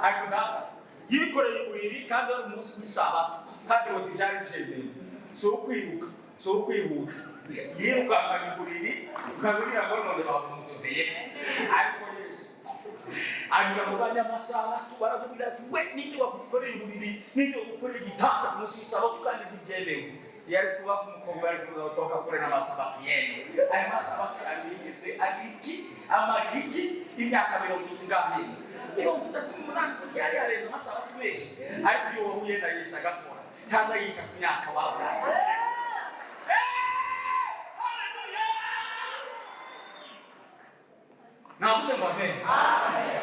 ariko data yikoreye uburiri, kandi ari umunsi w'isabato, kandi ngo ntibyari byemewe. Si ukwiruka, si ukwihuta, yirukankanye uburiri, ukabwira ngo none bamumudodeye. Ariko Yesu anyura mu banyamasabato, baramubwira ati: "We, ninde wagukoreye uburiri? Ninde wagukoreye igitanda ku munsi w'isabato, kandi ntibyemewe?" Yari kuba nk'umukobwa, yari kuvuga toka kure n'amasabato yenu. Aya masabato yanyu yigeze agira iki, amarira iki? Imyaka mirongo ingahe? 38, kuko yari yareze amasabato menshi. Ariko iyo wahuye na Yesu agakora, ntaza yita ku myaka wawe. Haleluya! Navuze ngo amen.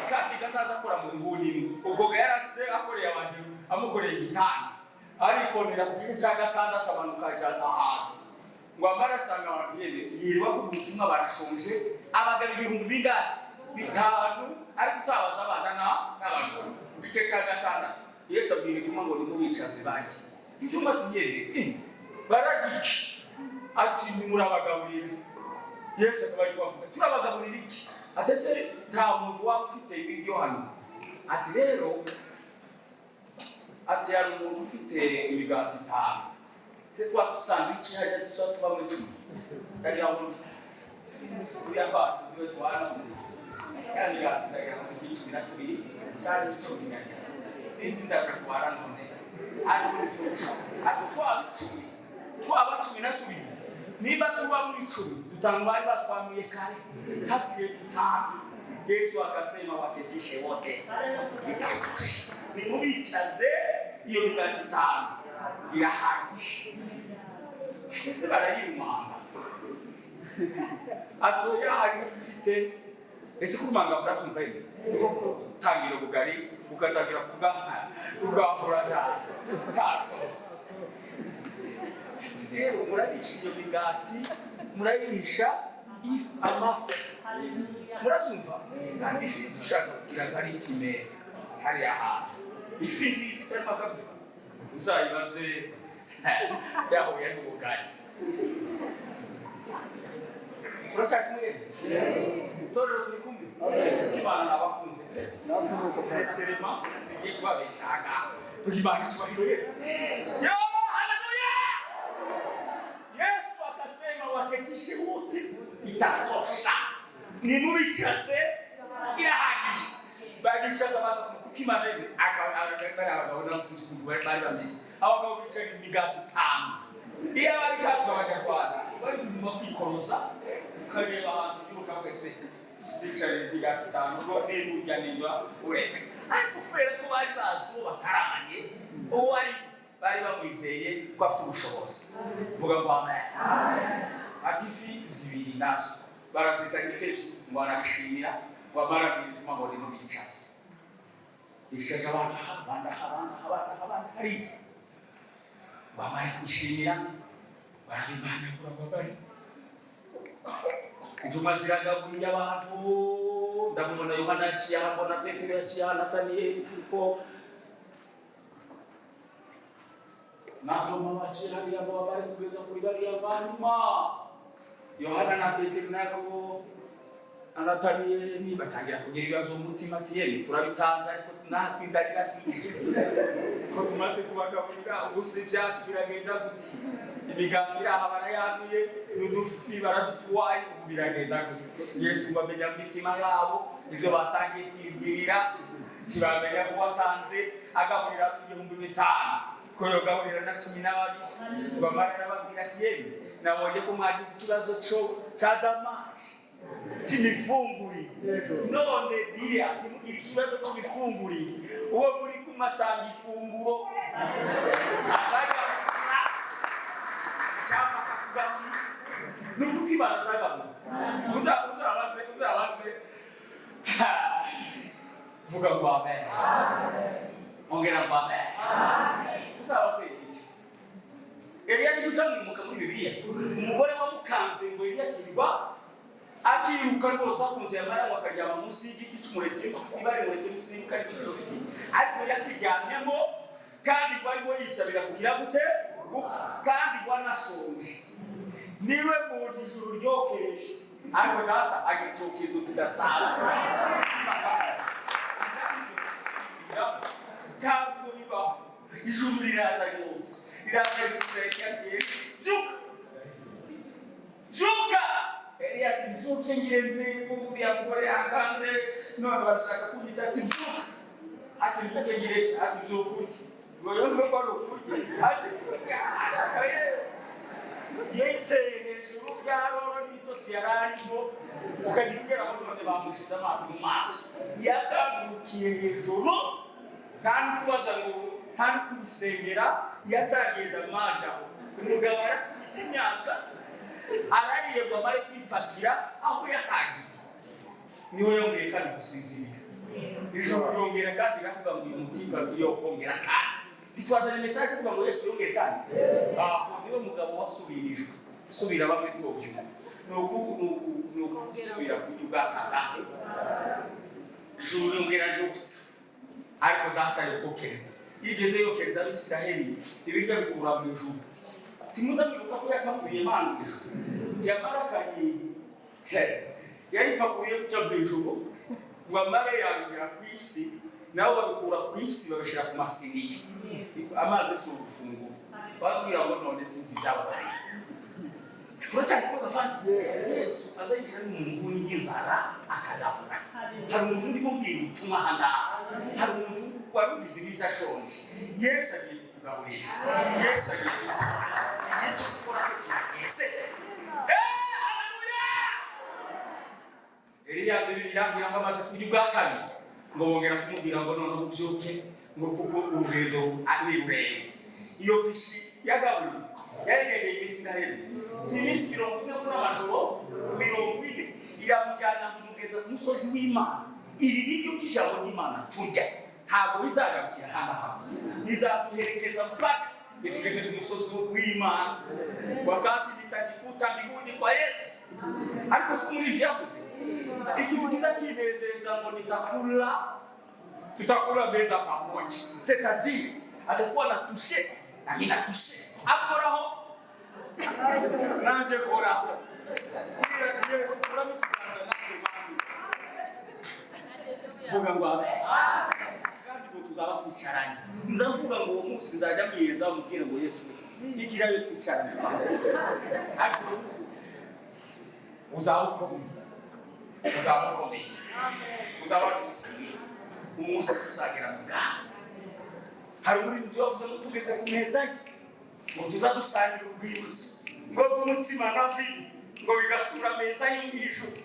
Kandi gataza akora mu nguni imwe. Ubwo ga yarase akoreye abantu, amukoreye igitanda, arikonera ku gice cya gatandatu, amanuka aja ahantu ngo amara asanga abantu yeme yiriwe avuga ubutumwa, barashonje. Abagabo ibihumbi bingahe? 5, ariko utabaza abana n'abagore. Ku gice cya gatandatu Yesu abwira intumwa ngo: "Nimubicaze barye." Intumwa ati: "Yeme, bararya iki?" Ati: "Murabagaburira." Yesu akaba ari kubavuga: "Turabagaburira iki?" Ati: "Ese nta muntu waba ufite ibiryo hano?" Ati: "Rero," ati, "hari umuntu ufite imigati itanu." Se twa sandwich hajya tuba tubamo 10, ndagira ngo ndi uriya bacu niwe tubana, ya migati ndagira ngo ndi 12 cyangwa 10, ndagira sinzi, ndaja kubara none, ariko nitubisha. Ati: "Twaba 10, twaba 12." Niba tuba mu 10, dutanu bari batwamuye kare, hasigaye dutanu. Yesu akasema, "Waketishe wote, itatosha." Nimubicaze, iyo migati itanu irahagije. Ese barayirumanga? Atoya, hari ufite ese kurumanga? Murakumva yine niko gutangira ubugari, ugatangira kubwahura nta sosi. Ati rero murarisha iyo migati, murayirisha ifu, amafi, murabyumva? Kandi ifi zishaka kugira ngo ari ikime hariya hantu, ifi nziza itarimo akagufa, uzayibaze yahuye n'ubugari. Turacyari kumwe? Itorero, turi kumwe? Imana nabakunze pe, sincèrement, singiye kubabesha ahangaha. Duha Imana icyubahiro ye. Yo, haleluya! Yesu akasema, "Waketishe wote, itatosha." Nimubicaze, irahagije. Bagicaza abantu kuko Imana yemwe bari abagabo nabo, sinzi ukuntu bari bameze. Abagabo bicaye, imigati itanu, iyo bari katu abanyarwanda bari kuguma kwikoroza, ukareba ahantu ugira ukavuga se tuticaye imigati itanu ngo niba urya niba ureka. Ariko kubera ko bari bazi uwo bataramanye, uwo ari, bari bamwizeye ko afite ubushobozi. Vuga ngo amen. Ati ifi zibiri nazo barazizana, ifi ebyiri, ngo arabishimira, ngo amara abwira intumwa ngo nimubicaze. Bicaje abantu aha, abandi aha, abandi aha, abandi aha, abandi hariya. Bamara kwishimira, barabimanyagura ngo bari intumwa ziragaburiye abantu. Ndamubona Yohana yaciye aha, mbona Petero yaciye aha, Nataniyeli, Filipo na Toma baciye hariya, ngo bamare kugeza kuri bariya banyuma. Yohana na Petero na Yakobo na Nataniyeli batangira kugira ibibazo mu mutima, ati yemwe, turabitanze, ariko natwe inzara iratwica, ko tumaze kubagaburira, ubu se ibyacu biragenda gute? Imigati iri aha barayanuye, n'udufi baradutwaye, ubu biragenda gute? Yesu ngo amenya mu mitima yabo ibyo batangiye kwibwira. Ntibamenya ko watanze agaburira 5000 ko yogaburira na 12. Bamara arababwira ati yemwe, nabonye ko mwagize ikibazo cyo cya damage cy'imifungurire. None dia ntimugire ikibazo cy'imifungurire, uwo muri kumatanga ifunguro azagabura cyangwa akakugaburira. Ni uko Imana azagabura. Uzabaze, uzabaze. Vuga ngo amen, ongera ngo amen. Uzabaze Eliya. Eliya ntimuzamwimuka muri Bibiliya, umugore wamukanze ngo Eliya akirirwa akiruka rwose, akunze yamara ngo akaryama munsi y'igiti cy'umuretemu, niba ari umuretemu sinibuka, ari icyo giti, ariko yakiryamyemo kandi ngo arimo yisabira kugira gute? Gupfa, kandi ngo anashonje. Niwe muntu ijuru ryokereje, ariko data agira icyokezo kidasanzwe. Ntabwo bibaho. Ijuru riraza rirotsa, riraza rirotsa. Eliya ati: "Byuka, byuka." Eliya ati: "Mbyuke ngire nze uriya mugore yakanze, none barashaka kunyita." Ati: "Mbyuka." Ati: "Mbyuke ngire?" Ati: "Mbyuka urye." Ngo yumve ko ari ukurya. Ati: "Kurya." Yiteye hejuru bya roro n'ibitotsi yari arimo, ukagira ubwira ngo none bamushize amazi mu maso. Yakangukiye hejuru, nta n'ukubaza ngo, nta n'ukubisengera, yatangiye damage aho. Umugabo arakubita imyaka, arariye ngo amare kwipakira aho yahagiye, niho yongeye kandi gusinzira. Ijoro ryongera kandi riravuga ngo uyu mutima yokongera kandi ntitwazanye message ivuga ngo Yesu yongeye kandi aho. Niwe mugabo wasubirijwe usubira, bamwe tubobyumva ni ukusubira kurya ubwa kangahe. Ijuru ryongera ryubutsa, ariko data yokokereza, yigeze yokereza Abisiraheli ibiryo bikura mu ijuru. Timuza mwibuka ko yapakuriye Imana mu ijuru, yamarakanye yayipakuriye gutya mu ijuru, ngo amare yabigera ku isi, nabo babikura ku isi babishyira ku masiniya. Amazi si urufunguro batubwira ngo none sinzi ibyababaye. Turacyari kumwe bavandi? Yesu aza yinjira mu nguni y'inzara akagabura. Hari umuntu ndimo mbwira ubutumwa aha ngaha, hari umuntu wari ugize iminsi ashonje. Yesu agiye kukugaburira, Yesu agiye gukora. Igihe cyo gukora ko kirageze. Haleluya! Eliya, Bibiliya irambwira ngo amaze kurya ubwa kabiri, ngo bongera kumubwira ngo noneho ubyuke, ngo kuko urugendo ni rurerure. Iyo pishi yagaburiwe yayigendeye iminsi ingahe? Si iminsi 40 ko n'amajoro 40? Iramujyana imugeza ku musozi w'Imana. Ibi biryo by'ijambo ry'Imana turya ntabwo bizagarukira hano hanze, bizaduherekeza mpaka bitugeze ku musozi w'Imana, wakati nitajikuta mbinguni kwa Yesu. Ariko si muri ibyo yavuze ikintu kiza kinezeza, ngo nitakula, tutakula meza pamoja, c'est-à-dire atakuwa na touche na mimi na touche, akoraho nanje koraho. Kugira ati Yesu, kuramo ikiganza nanjye bami. Vuga ngo amen. Kandi ngo tuzaba twicaranye. Nza mvuga ngo uwo munsi nzajya mwiyenza, mubwire ngo Yesu we, igirayo twicaranye. Ariko uwo munsi uzaba ukomeye, uzaba ukomeye, uzaba ari umunsi mwiza, umunsi tuzagera mu bwami. Hari umuririmbyi wavuze ngo tugeze ku meza ye, ngo tuzadusangira urwibutso ngo rw'umutsima na vino, ngo bigasura ameza yo mu ijuru,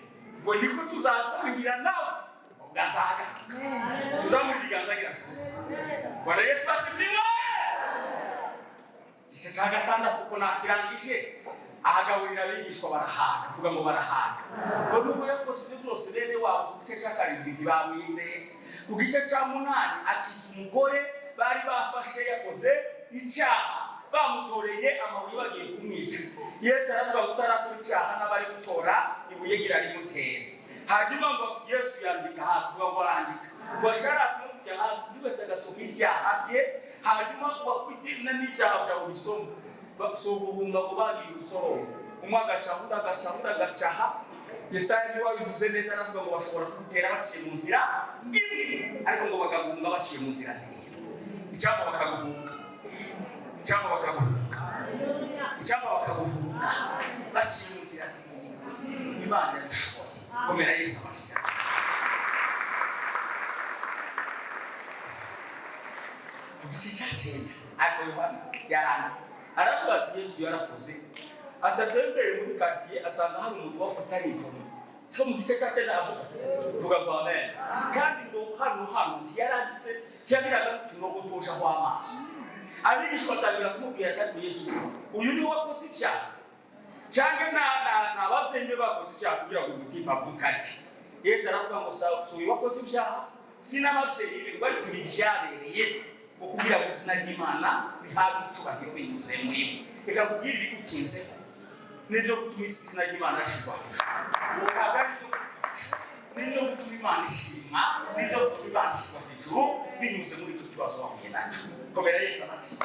ngo niko tuzasangira nawe ubwo azagaruka. Tuzamura ibiganza agira sosi. Bwana Yesu asifiwe! Igice cya gatandatu ko nakirangije, ahagaburira abigishwa barahaga. Vuga ngo barahaga. Ngo nubwo yakoze ibyo byose, bene wabo ku gice cya karindwi ntibamwizeye. Ku gice cya munani akiza umugore bari bafashe yakoze icyaha, bamutoreye amabuye bagiye kumwica. Yesu aravuga ngo utarakora icyaha n'abari gutora ibuye gira rimutera. Hanyuma ngo Yesu yandika hasi. Vuga ngo arandika. Ngo asharate no kujya hasi, buri wese agasoma ibyaha bye, hanyuma ngo akubite n'ibyaha byawe bisoma. Si uguhunga, ngo bagiye urusorongo, umwe agacaha, undi agacaha, undi agacaha. Yesaya niwe wabivuze neza, aravuga ngo bashobora kubitera baciye mu nzira imwe, ariko ngo bakaguhunga baciye mu nzira zirindwi. Icyampa bakaguhunga, icyampa bakaguhunga, icyampa bakaguhunga baciye mu nzira zirindwi. Imana irabishoboye. Komera Yesu amashyi nziza. Ku gice cya cyenda, ariko Yohana yaranditse, aravuga ati Yesu yarakoze, atatembere muri quartier asanga hari umuntu wavutse ari impumyi. Siko mu gice cya cyenda avuga? Vuga ngo amen. Kandi ngo hano ntiyaragize, ntiyagiraga n'utunogo tujaho amaso. Abigishwa batangira kumubwira ati ariko Yesu, uyu ni we wakoze ibyaha cyangwa ni ababyeyi be bakoze ibyaha kugira ngo umutipe avuke atya? Yesu aravuga ngo si uyu wakoze ibyaha, si n'ababyeyi be, bari kugira ibyabereye ngo kugira ngo izina ry'Imana rihabwe icyubahiro binyuze muri we. Reka nkubwire, ibigutinzeho nibyo gutuma izina ry'Imana rishyirwa hejuru, ntabwo ari ibyo kukwica. Nibyo gutuma Imana ishimwa, nibyo gutuma Imana ishyirwa hejuru binyuze muri icyo kibazo wahuye nacyo. Komera Yesu amashyi.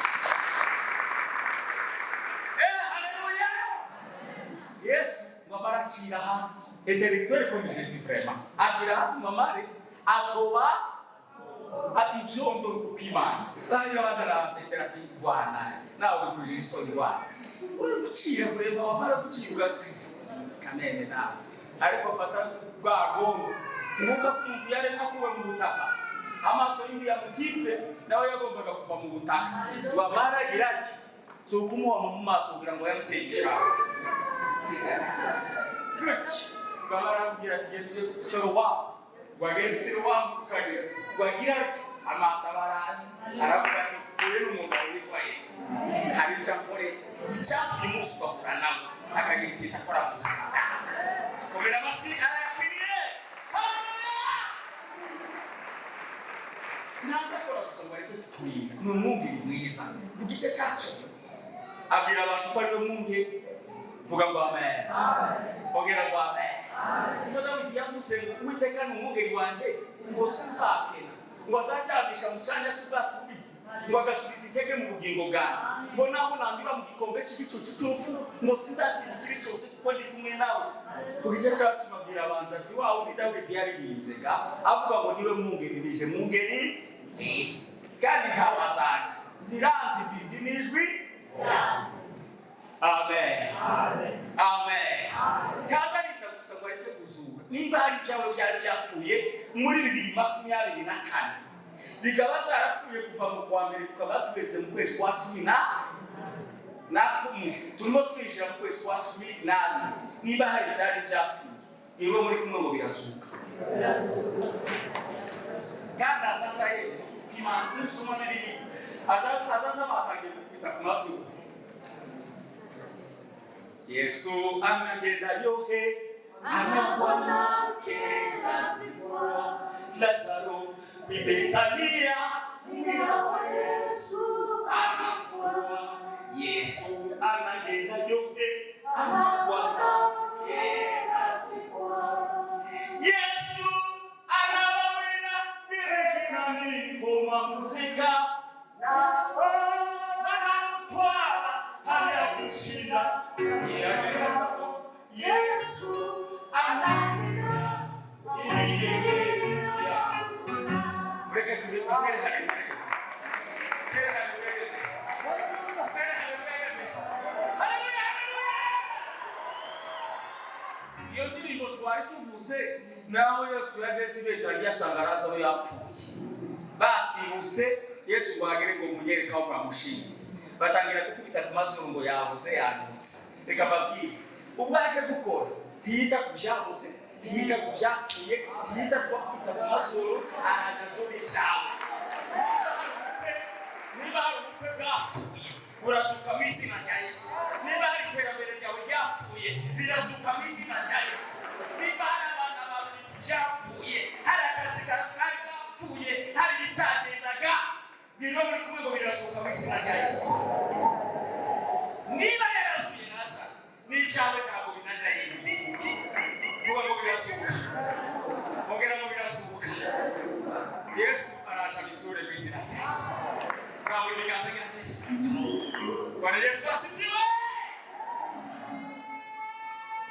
Haleluya! Yesu ngo amare acira hasi. Intellectuel comme Jésus, vraiment, acira hasi ngo amare atoba ibyondo kuko Imana bari bazana. Petero ati bwana, nawe uri kujija isoni, bwana, uri gucira vraiment, wamara gucira kameme nawe. Ariko afata rwa rwondo, umwuka k'umuntu yaremwa kuwe mu butaka, amaso y'uriya mutipe nawe yagombaga kuva mu butaka. Wamara agira ati si ukumuhoma mu maso kugira ngo yamuteye ishaka gutya. Bamara aramubwira ati genda uje Silowamu. Ngo agende Silowamu ku kagezi, ngo agira ati amaso abarani. Aravuga ati uyu ni umugabo witwa Yesu, hari icyo akoreye. Icyampa uyu munsi ugahura nawe akagira ikintu akora mu buzima bwawe. Komera amashyi, arayakwiriye. Haleluya! Ntaza akora gusa ngo areke kuturinda, ni umwungeri mwiza. Ku gice cyacu abwira abantu ko ariwe mwungeri. Vuga ngo amen. Ongera ngo amen. Siko Dawidi yavuze ngo Uwiteka ni umwungeri wanjye, ngo sinzakena, ngo azandyamisha mu cyanya cy'ubwatsi bubisi, ngo agasubiza intege mu bugingo bwanjye, ngo naho nanyura mu gikombe cy'igicucu cy'urupfu, ngo sinzatinya ikibi cyose kuko ndi kumwe nawe. Ku gice cyacu babwira abantu ati wa wundi Dawidi yaririmbye ga avuga ngo niwe mwungeri, nije mwungeri mwiza, kandi intama zanjye ziranzi, zizi n'ijwi ryanjye. Amen, amen. Ntazarinda gusa ngo areke kuzura. Niba hari ibyawe byari byapfuye muri 2024, bikaba byarapfuye kuva mu kwa mbere, tukaba tugeze mu kwezi kwa cumi na Na kumwe turimo twinjira mu kwezi kwa 12. Niba hari ibyari byapfuye, niba muri kumwe ngo birazuka. Kandi azaza yeye kupima nusoma Bibiliya, azaza batangiye gukubita ku mazuru. Yesu anagenda yohe anabwanake azikwa Lazaro i Betania wa Yesu anafua. Yesu anagenda yohe anabwanake azikwa. Yesu anababwira irekinani koma muzika anamutwara hali ya kushinda yagerezako. Yesu anarira ibigegera. Mureke tutere haleluya, tere haleluya, tere haleluya, haleluya, haleluya. Iyo ndirimbo twari tuvuze, naho Yesu yageze i Betaniya asanga Lazaro yapfuye, basibutse. Yesu ngo agere ngo munyereke aho bamushingire, batangira gukubita ku mazuru ngo yabuze yandutse. Reka mbabwire, ubwo aje gukora ntiyita ku byabuze, ntiyita ku byapfuye, ntiyita ku bakubita ku mazuru. Araje azura ibyawe. Niba hari ubukwe bwapfuye, burazuka mu izina rya Yesu. Niba hari iterambere ryawe ryapfuye, rirazuka mu izina rya Yesu. Niba hari abana bawe ibintu byapfuye, hari akazi kari kapfuye, hari ibitagendaga, niba muri kumwe ngo birazuka mu izina rya Yesu. Niba yarazuye Lazaro, n'ibyawe ntabwo binaniranye ngo bizuke. Vuga ngo birazuka, ongera ngo birazuka. Yesu araje abizure mu izina rya Yesu. Zamura ibiganza, gira neza. Bwana Yesu asifiwe.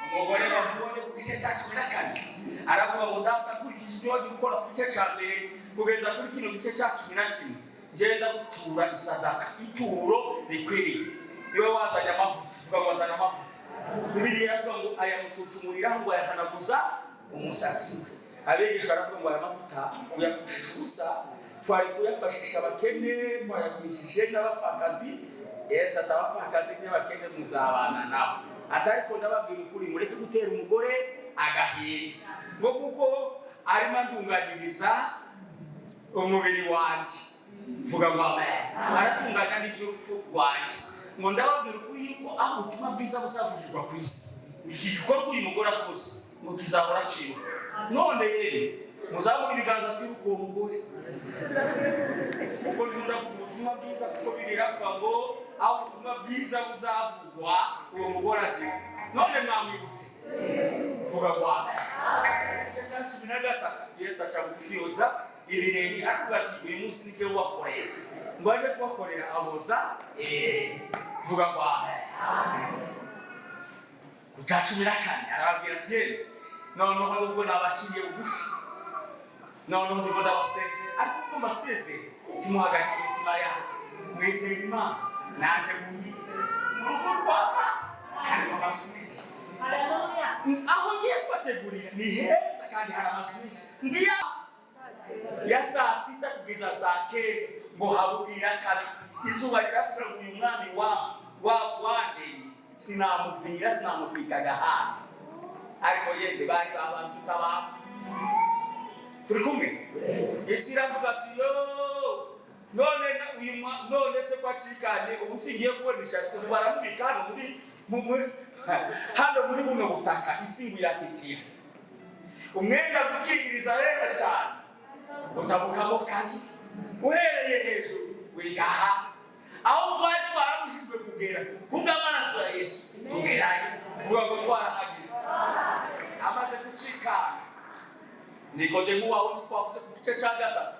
Umugore bamubonye ku gice cya 12 aravuga ngo: "Data, nkurikije ibyo wagiye ukora ku gice cya mbere kugeza kuri kino gice cya 11, ngenda gutura isadaka, ituro rikwiriye." Niwe wazanye amavuta. Vuga ngo wazanye amavuta. Bibiliya iravuga ngo ayamucucumuriraho, ngo ayahanaguza umusatsi we. Abigishwa baravuga ngo: "Aya mavuta uyapfushije ubusa, twari kuyafashisha abakene, twayagurishije n'abapfakazi." Yesu ati: "Abapfakazi n'abakene muzabana nabo." Ati: "Ariko ndababwira ukuri, mureke gutera umugore agahinda, ngo kuko arimo antunganiriza umubiri wanjye." Vuga ngo amen. Aratunganya n'iby'urupfu rwanjye. Ngo ndababwira ukuri yuko aho ubutumwa bwiza buzavugirwa ku isi, iki gikorwa uyu mugore akoze ngo kizahora cyibuka. None rero muzamure ibiganza, twibuke uwo mugore, kuko ndimo ndavuga ubutumwa bwiza, kuko biravuga ngo aho ubutumwa bwiza buzavugwa, uwo mugore azibuka. None mwamwibutse? Vuga ngo amen. Igice cya 13, Yesu aca bugufi yoza ibirenge. Aravuga ati: "Uyu munsi ni cyo ubakorera." Ngo aje kubakorera, aboza ibirenge. Vuga ngo amen. Ku cya 14 arababwira ati: "Yewe, noneho nubwo nabaciriye bugufi, noneho ndimo ndabasezera, ariko ubwo mbasezeye ntimuhagarike imitima yanyu. Mwizere Imana, naje munyizere. Mu rugo rwa Data harimo amazu menshi. Aho ngiye kubategurira ni heza kandi hari amazu menshi." Ngiya ya saa 6 kugeza saa 9 ngo habubwira kabiri. Izuba riravuga ngo uyu mwami wa wandemye sinamuvira, sinamutwika agahanga. Ariko yende bari babanza utabana. Turi kumwe? Isi iravuga ati: "Yo, none uyu none se ko acikanye, ubu singiye kubona ishati." Ubu baramubika hano muri hano muri buno butaka. Isi ngo iratitira umwenda gukingiriza rero cyane, utabukamo kabiri, uhereye hejuru wiga hasi, aho twari twarabujijwe kugera. Kubw'amaraso ya Yesu tugerayo. Kuvuga ngo twarahageze. Amaze gucikana, Nikodemu wawe twavuze ku gice cya gatatu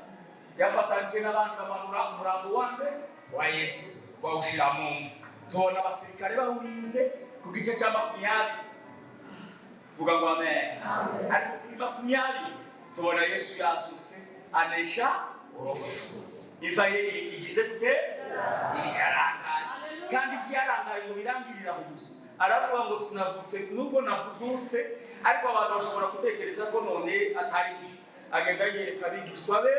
yafatanyije n'abandi, bamanura umurambo wande wa Yesu, bawushyira mu mva. Tubona abasirikare bawurinze ku gice cya 20. Vuga ngo amen. Ariko kuri 20 tubona Yesu yazutse, anesha urupfu. Imva ye igize gute? Ibirarangaye. Kandi ntiyarangaye ngo birangirire aho gusa. Aravuga ngo: "Sinavutse, nubwo navuzutse, ariko abantu bashobora gutekereza ko none atari byo." Agenda yereka abigishwa be,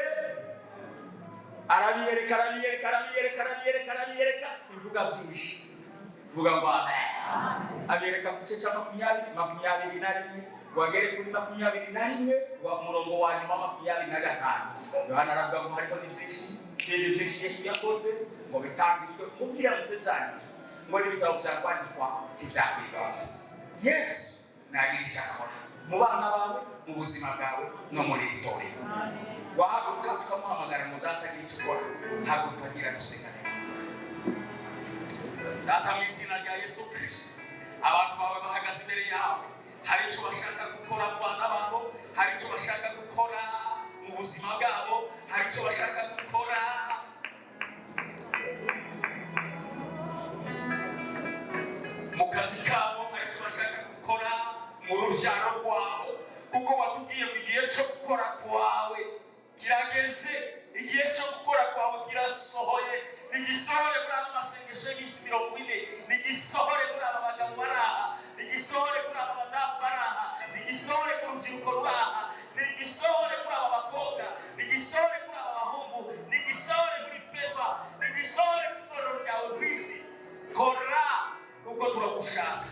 arabiyereka, arabiyereka, arabiyereka, arabiyereka, arabiyereka. Sivuga byinshi. Vuga ngo amen. Abereka ku gice cya 20, 21, wagere kuri 21 wa murongo wa nyuma, 25. Yohana aravuga ngo hariho ni byinshi, n'ibindi byinshi Yesu yakoze ngo bitanditswe, ngo biramutse byanditswe, ngo n'ibitabo byakwandikwa ntibyakwirwa mu isi. Yesu nagira icyo akora mu bana bawe, mu buzima bwawe no muri iri torero. Wahaguruka tukamuhamagara ngo: "Data, agira icyo ukora." Haguruka, agira dusengane. Data, mu izina rya Yesu Kirisito, abantu bawe bahagaze imbere yawe. Hari icyo bashaka gukora mu bana babo, hari icyo bashaka gukora mu buzima bwabo, hari icyo bashaka gukora mu kazi kabo, hari icyo bashaka gukora mu rubyaro rwabo, kuko watubwiye ngo igihe cyo gukora kwawe kirageze, igihe cyo gukora kwawe kirasohoye. Nigisohore muri ano masengesho y'iminsi 40, nigisohore muri aba bagabo bari aha, nigisohore kuri aba badamu bari aha, nigisohore ku rubyiruko ruri aha, nigisohore kuri aba bakobwa, nigisohore kuri aba bahungu, nigisohore muri pefa, nigisohore ku itorero ryawe ku isi. Kora, kuko turagushaka.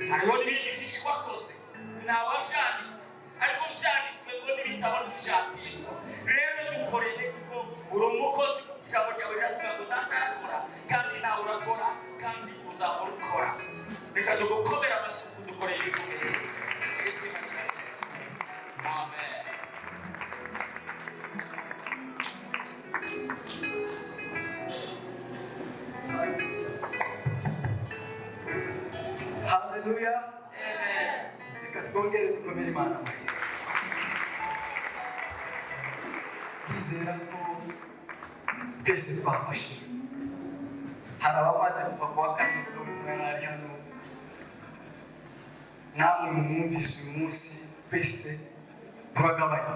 Hariho n'ibindi byinshi wakoze ntawabyanditse, ariko byanditswe ngo n'ibitabo ntibyakwirwa. Rero dukorere, kuko uri umukozi, kuko ijambo ryawe riravuga ngo data arakora, kandi nawe urakora, kandi uzahora ukora. Reka tugukomere amashyi kuko dukoreye ibikomeye. Mu izina rya Yesu, amen. Haleluya! Reka twongere dukomere Imana amashyi. Ndizera ko twese twafashe. Hari abamaze kuva ku wa kane, umuvugabutumwa yari ari hano, namwe mumwumvise uyu munsi. Twese turagabanya.